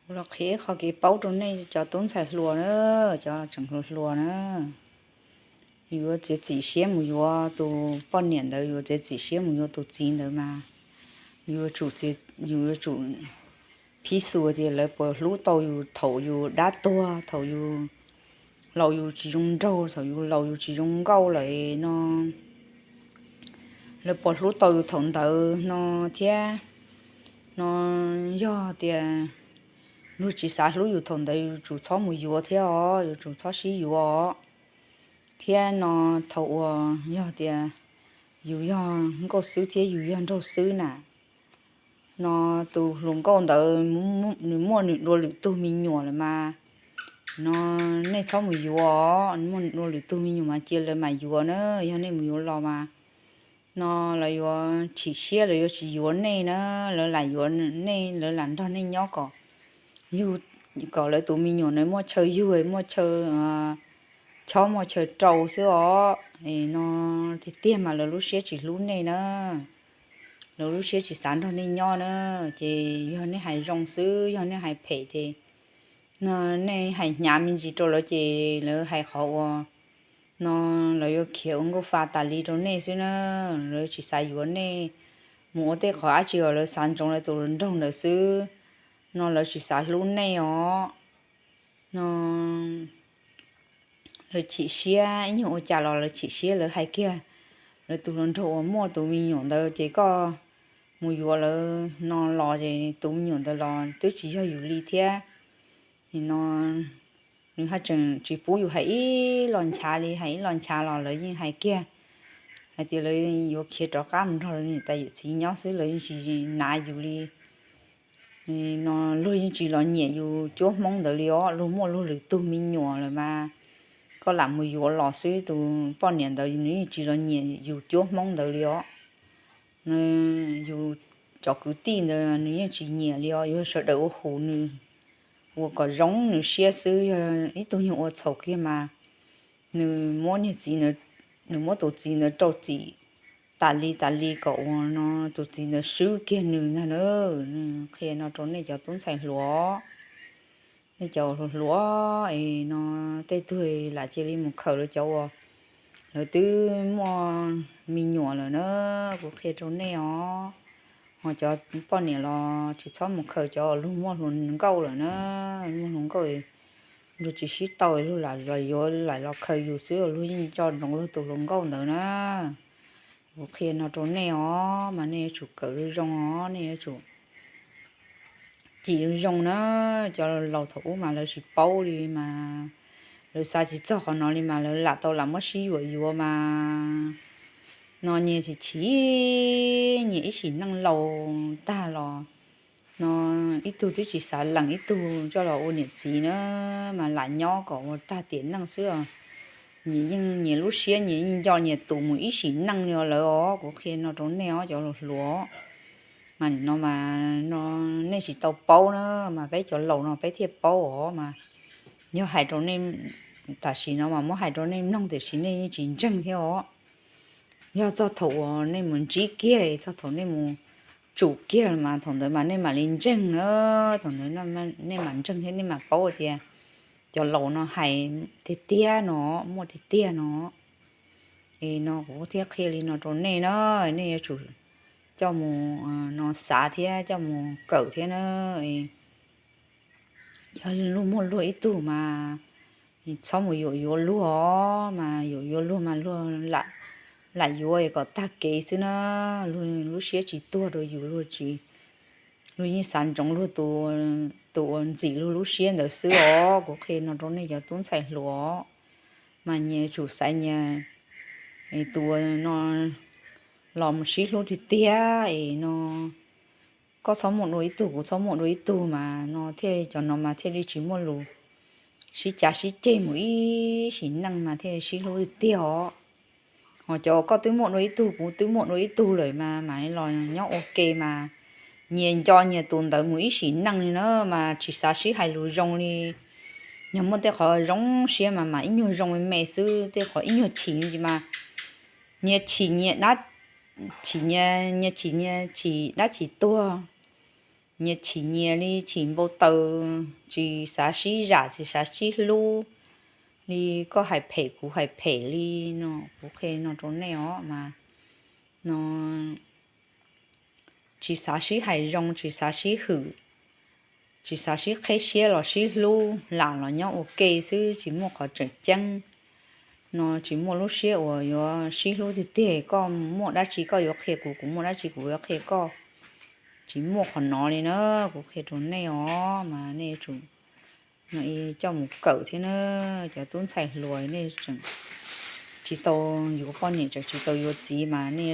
Los qhia ib qho kev paub rau nej cov tub ntxhais hluas na, cov tseem hluas hluas na. Yuav txiav txim siab mus yuav tus poj niam ntawd, yuav txiav txim siab mus yuav tus txiv ntawd mas, yus yuav tsum phij xus tias lawv puas hlub tau yus thaum yus dab tuag, thaum yus laus yus tsis zoo nraug, thaum yus laus yus tsis zoo nkauj lawm no, lawv puas hlub tau yus thaum ntawd no thiab. No yog tias luag tsis xav hlub yus thaum ntawd, yuav tsum txhob mus yuav thiab os, yuav tsum txhob sib yuav os. Thiab no thaum uas yog tias yus yog nkauj xwb thiab yus yog nraug xwb na, no tus hluas nkauj ntawd nws muaj nws dua lwm tug me nyuam lawm mas, no nej txhob mus yuav, nws muaj nws dua lwm tug me nyuam mas cia lawv mam yuav na. Yog nej mus yuav los mas, no lawv yuav chim siab, lawv yuav tsis yuav nej na, lawv lam yuav nej, lawv lam nrog nej nyob kom yug, kom lawv tus me nyuam na muaj chaw yug, muaj chaw chob, muaj chaw rau xwb os. No tiag tiag mas lawv lub siab tsis hlub nej na, lawv lub siab tsis xav nrog nej nyob na. Ces yog nej hais zoo xwb, yog nej hais phem ces, no nej hais hnyav me ntsis rau lawv ces lawv hais qhov uas, no lawv yuav khiav ua nkauj fa tas li rau nej xwb na. Lawv tsis xav yuav nej mus ua tej qhov dab tsi os, lawv xav ntsoov lawv tus hluas nraug ntawd xwb, no lawv tsis xav hlub nej os. No lawv chim siab, ib nyuag ua cas los lawv chim siab, lawv hais kiag lawv tus hluas nraug uas muaj tus me nyuam ntawd ces koj mus yuav lawv no los ces tus me nyuam ntawd los twb tsis yog yus li thiab. No nws haj tseem tsis pub yus hais ib los nchav li, hais ib los nchav los lawv yeej hais kiag hais tias lawv yuav khiav rov qab mus nrog lawv niam tais yawm txiv nyob xwb, lawv yeej tsis nav yus li. No luag yeej tsis los nyiam yus cuab hmoob ntawd li os, luag muaj luag lwm tug me nyuam lawm mas koj lam mus yuav los xwb, tus poj niam ntawd nws yeej tsis los nyiam yus cuab hmoob ntawd li os. Yus cov kwv tij ntawd nws yeej tsis nyiam li os, yog sawv daws ua hum nws, ua kom zoo nws siab xwb. Yog ib tug nyuag ua txhaum kiag mas nws muab niag txiv, nws muab tus txiv ntawd rau txim tas li tas li kom uas no tus txiv ntawd swb kiag nws ntag na. Qhia no rau nej cov tub ntxhais hluas, nej cov hluas hluas es no tej tug lam cia li mus khaws lawv cov uas lawv twb muaj me nyuam lawm na. Kuv qhia rau nej os, ho cov poj niam los tsis txhob mus khaws cov luag muaj hluas nkauj lawm na. Muaj hluas nkauj luag tsis sib tau, luag lam los yuav lam los khaws yus xwb, luag yeej nco ntsoov luag tus hluas nkauj ntawd na. Kuv qhia no rau nej os, mas nej yuav tsum kawm zoo zoo os, nej yuav tsum cim zoo zoo na. Cov laus thaum ub mas lawv tsis paub li mas, lawv xav tsis txog qhov no li mas lawv lam tau lam muab sib yuam yuav mas. No nyias chim chim, nyias ib sim neej laus tag los, no ib tug twb tsis xav lees ib tug coj los ua niam txiv na, mas lam nyob kom ua tag tiam neej xwb os. Nyias yeej nyias lub siab nyias yeej nco nyias tus mus ib sim neej li os lawv os. Kuv qhia no rau nej os cov hluas hluas, mas nim no mas no nej tsis tau paub na, mas peb cov laus no peb thiaj paub os mas. Yog hais rau nej, tam sim no mas muab hais rau nej mloog tiam sis nej yeej tsis ntseeg thiab os. Yog txog thaum uas nej mus ntsib kiag, txog thaum nej mus tsum kiag los mas thaum ntawd mas nej mam li ntseeg na. Thaum ntawd nej mam ntseeg thiab nej mam paub tias cov laus no hais tiag tiag no, muaj tiag tiag no. Es no kuv thiaj qhia li no rau nej na, nej yuav tsum coj mus no xav thiab coj mus kawm thiab na. Yog luag muaj luag ib tug mas txhob mus yuam yuav luag os, mas yuam yuav luag mas luag lam yuav kom tag kev xwb na. Luag lub siab tsis tuag rau yus, luag tsis, luag yeej xav ntsoov luag tus uas ntxim luag lub siab ntawd xwb os. Kuv qhia no rau nej cov tub ntxhais hluas, mas nyias tsum xaiv nyias tus uas no los mus sib hlub tiag tiag es no koj txhob muaj dua ib tug, kuv txhob muaj dua ib tug mas no thiaj, cov no mas thiaj li tsis muaj lus sib cav sib ceg mus ib sim neej mas thiaj sib hlub tiag tiag os. Ho cov koj twb muaj dua ib tug, kuv twb muaj dua ib tug lawm mas mam li los nyob ua ke mas nyias nco nyias tus ntawd mus ib sim neej li na, mas tsis xav sib hais lus zoo li. Yog muaj tej qhov zoo siab mas mam ib nyuag zoo me me xwb, tej qhov ib nyuag chim mas nyias chim nyias dab, chim nyias, nyias chim nyias chim dab chim tuag. nyias chim nyias li, chim npau taws, tsis xav sib zam tsis xav sib hlub li, koj hais phem kuv hais phem li no. Kuv qhia no rau nej os mas no, tsis xav sib hais zoo, tsis xav sib hwm, tsis xav sib qheb siab los sib hlub, lam los nyob ua ke xwb, tsis muaj qhov tseem ceeb no, tsis muaj lub siab uas yuav sib hlub tiag tiag. Koj muaj dab tsi koj yuav qhia kuv, kuv muaj dab tsi kuv yuav qhia koj. Tsis muaj qhov no li na, kuv qhia rau nej os mas nej yuav tsum no coj mus kawm thiab na. Cov tub ntxhais hluas nej tseem tsis tau yuav poj niam, tseem tsis tau yuav txiv mas nej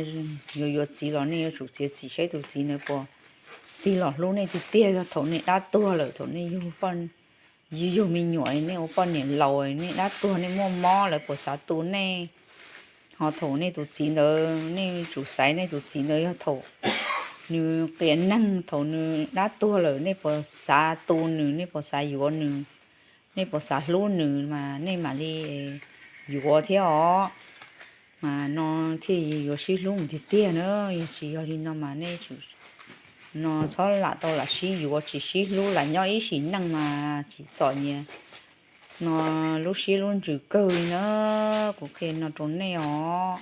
yuav yuav txiv los nej yuav tsum txiav txim saib tus txiv ntawd puas tig los hlub nej tiag tiag. Yog thaum nej dab tuag lawm, thaum nej yug, yug me nyuam nej ua poj niam laus nej dab tuag nej muaj mob lawv puas xav tu nej. Ho thaum nej tus txiv ntawd, nej tsum xaiv nej tus txiv ntawd yog thaum nws qias neeg, thaum nws dab tuag lawm nej puas xav tu nws, nej puas xav yuav nws, nej puas xav hlub nws mas nej mam li yuav thiab os. Mas no thiaj yuav sib hlub mus tiag tiag na. Yog tsis yog li no mas nej tsum no txhob lam tau lam sib yuav tsis sib hlub, lam nyob ib sim neej mas tsis txom nyem no, lub siab lub ntsws kawg li na. Kuv qhia no rau nej os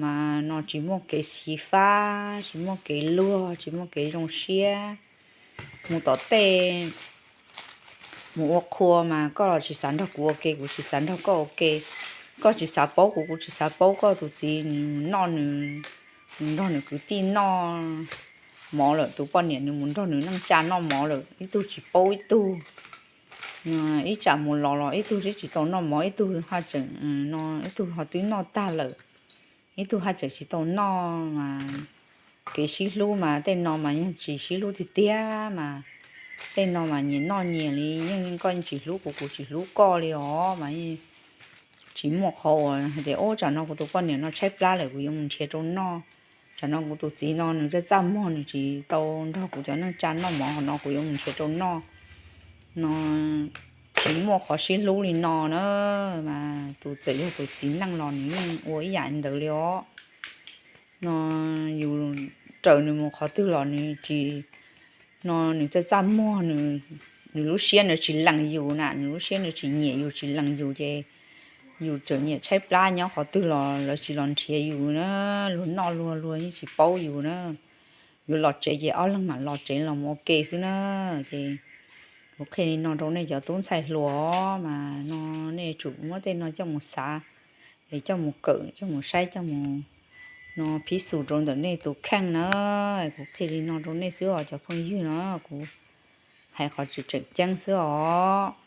mas no tsis muaj kev xyiv fab, tsis muaj kev luag, tsis muaj kev zoo siab. Mus tom tej mus ua qhua mas koj los tsis xav nrog kuv ua ke, kuv tsis xav nrog koj ua ke. Koj tsis xav paub kuv, kuv tsis xav paub koj. Tus txiv nws mus noj nws, mus nrog nws kwv tij noj mov lawm, tus poj niam nws mus nrog nws neej tsa noj mov lawm, ib tug tsis paub ib tug. Ib tsam mus los los ib tug twb tsis tau noj mov, ib tug haj tseem no, ib tug ho twb noj tag lawm, ib tug haj tseem tsis tau noj mas. Kev sib hlub mas tej no mas yog tsis sib hlub tiag tiag mas tej no mas nyias noj nyias li, yeej koj tsis hlub kuv, kuv tsis hlub koj li os mas. Tsis muaj qhov uas hais tias ub tsam no kuv tus poj niam no tshaib plab lawm kuv yuav mus nrhiav rau noj, tsam no kuv tus txiv no nws txaj txaj muag nws tsis tau nrog kuv cov neej tsa noj mov hov no kuv yuav mus nrhiav rau noj no. Tsis muaj qhov sib hlub li no na mas tus txawm yog tus txiv neej los nws yeej ua ib yam ntawd li os. No yus raws nws mus qhov twg los nws tsis, no nws txaj txaj muag, nws lub siab nws tsis lees yus na, nws lub siab nws tsis nyiam yus tsis lees yus ces yus tseem nyiam tshaib plab nyob qhov twg los lawv tsis los nrhiav yus na, luag noj luag luag yeej tsis paub yus na. Yuav los tsev ces ob leeg mam los tsev los mus ua ke xwb na. Ces kuv qhia li no rau nej cov tub ntxhais hluas mas no nej tsum muab tej no coj mus xav, es coj mus kawm, coj mus saib, coj mus no phib xus rau ntawm nej tus kheej na. Kuv qhia li no rau nej xwb os cov phooj ywg na, kuv hais qhov tseem ceeb xwb os.